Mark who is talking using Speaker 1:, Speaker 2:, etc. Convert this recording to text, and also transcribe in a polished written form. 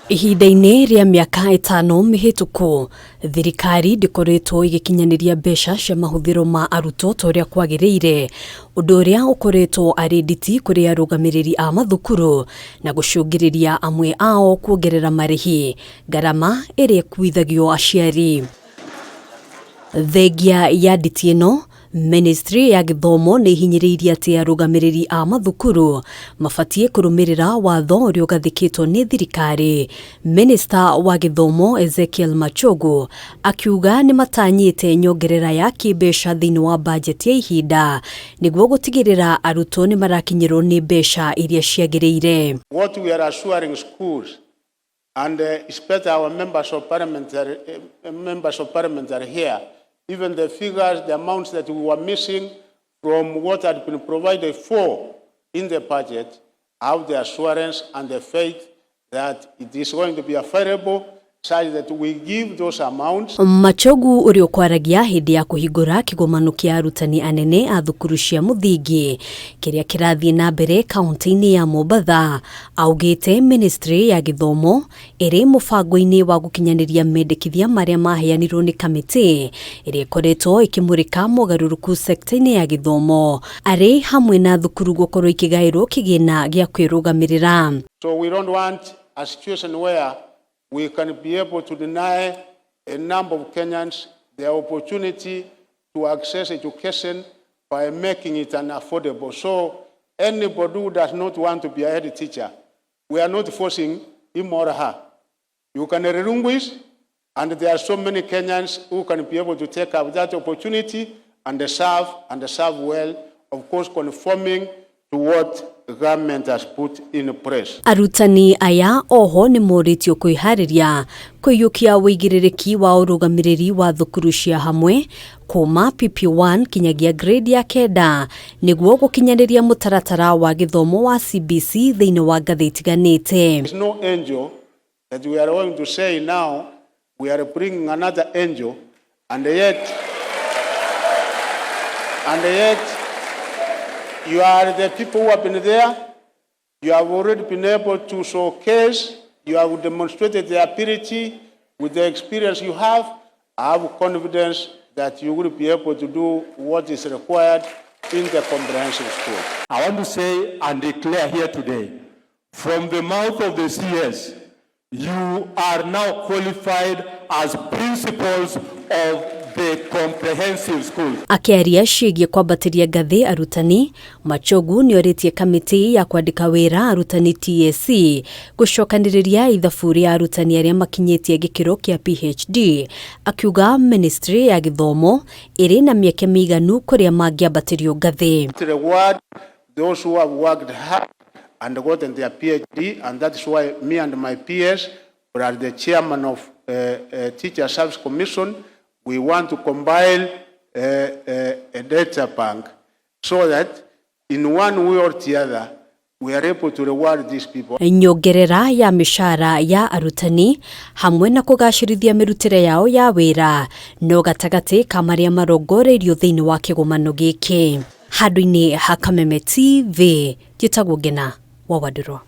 Speaker 1: Ihinda-inĩ rĩa mĩaka ĩtano mĩhĩtũku, thirikari ndĩkoretwo ĩgĩkinyanĩria mbeca cia mahũthĩro ma arutwo ta ũrĩa kwagĩrĩire, ũndũ ũrĩa ũkoretwo arĩ nditi kũrĩ arũgamĩrĩri a mathukuru na gũcũngĩrĩria amwe ao kuongerera marĩhi, ngarama ĩrĩa ĩkuithagio aciari. Thengia ya nditi ĩno, Ministry ya gĩthomo nĩ ĩhinyĩrĩirie atĩ arũgamĩrĩri a mathukuru mabatiĩ kũrũmĩrĩra watho ũrĩa ũgathĩkĩtwo nĩ thirikari. Minista wa gĩthomo Ezekiel Machogu akiuga nĩ matanyĩte nyongerera ya kĩmbeca thĩinĩ wa bajeti ya ihinda nĩguo gũtigĩrĩra arutwo nĩ marakinyĩrwo nĩ mbeca iria ciagĩrĩire.
Speaker 2: What we are assuring schools and it's better our members of parliament are, members of parliament are here. Even the figures, the amounts that we were missing from what had been provided for in the budget, have the assurance and the faith that it is going to be available such that we give those amounts.
Speaker 1: Machogu ũrĩa ũkwaragia hĩndĩ ya kũhingũra kĩgomano kĩa arutani anene a thukuru cia mũthingi kĩrĩa kĩrathiĩ na mbere kaunti-inĩ ya Mombatha augĩte ministry ya gĩthomo ĩrĩ mũbango-inĩ wa gũkinyanĩria mendekithia marĩa maheanirwo nĩ kamĩtĩ ĩrĩa ĩkoretwo ĩkĩmũrĩka mogarũrũku sekta-inĩ ya gĩthomo arĩ hamwe na thukuru gũkorwo ikĩgaĩrwo kĩgĩna gĩa kwĩrũgamĩrĩra.
Speaker 2: So we don't want a situation where we can be able to deny a number of Kenyans the opportunity to access education by making it unaffordable. So anybody who does not want to be a head teacher, we are not forcing him or her. You can relinquish, and there are so many Kenyans who can be able to take up that opportunity and serve well, of course, conforming to what the government has put in place.
Speaker 1: Arutani aya oho nĩ morĩtio kwĩharĩria kũiyũkia ũigĩrĩrĩki wa ũrũgamĩrĩri wa thukuru cia hamwe kuma PP1 kinyagia grade ya kenda nĩguo gũkinyanĩria mũtaratara wa gĩthomo wa CBC thĩinĩ wa ngathĩ itiganĩte.
Speaker 2: There's no angel that we are going to say now we are bringing another angel, and yet you are the people who have been there. You have already been able to showcase, you have demonstrated the ability with the experience you have. I have confidence that you will be able to do what is required in the comprehensive school.
Speaker 3: I want to say and declare here today, from the mouth of the CS, you are now qualified as principals of the comprehensive schools.
Speaker 1: Akĩaria ciĩgiĩ kwambatĩria ngathĩ arutani, Machogu nĩorĩtie kamĩtĩ ya kwandĩka wĩra arutani TSC gũcokanĩrĩria ithabu rĩa arutani arĩa makinyĩtie gĩkĩro kĩa PhD, akiuga ministry ya gĩthomo ĩrĩ na mĩeke mĩiganu kũrĩa mangĩambatĩrio ngathĩ.
Speaker 2: To reward those who have worked hard and gotten their PhD, and that's why me and my peers, who are the chairman of Teacher Service Commission, we want to compile a data bank so that in one way or the other, we are able to reward these people.
Speaker 1: Nyongerera ya mĩcara ya arutani hamwe na kũgacĩrithia mĩrutĩre yao ya wĩra no gatagatĩ ka marĩa marongoreirio thĩinĩ wa kĩgomano gĩkĩ. Handũ-inĩ ha Kameme TV, njĩtagwo Ngena wa Wandũrwa.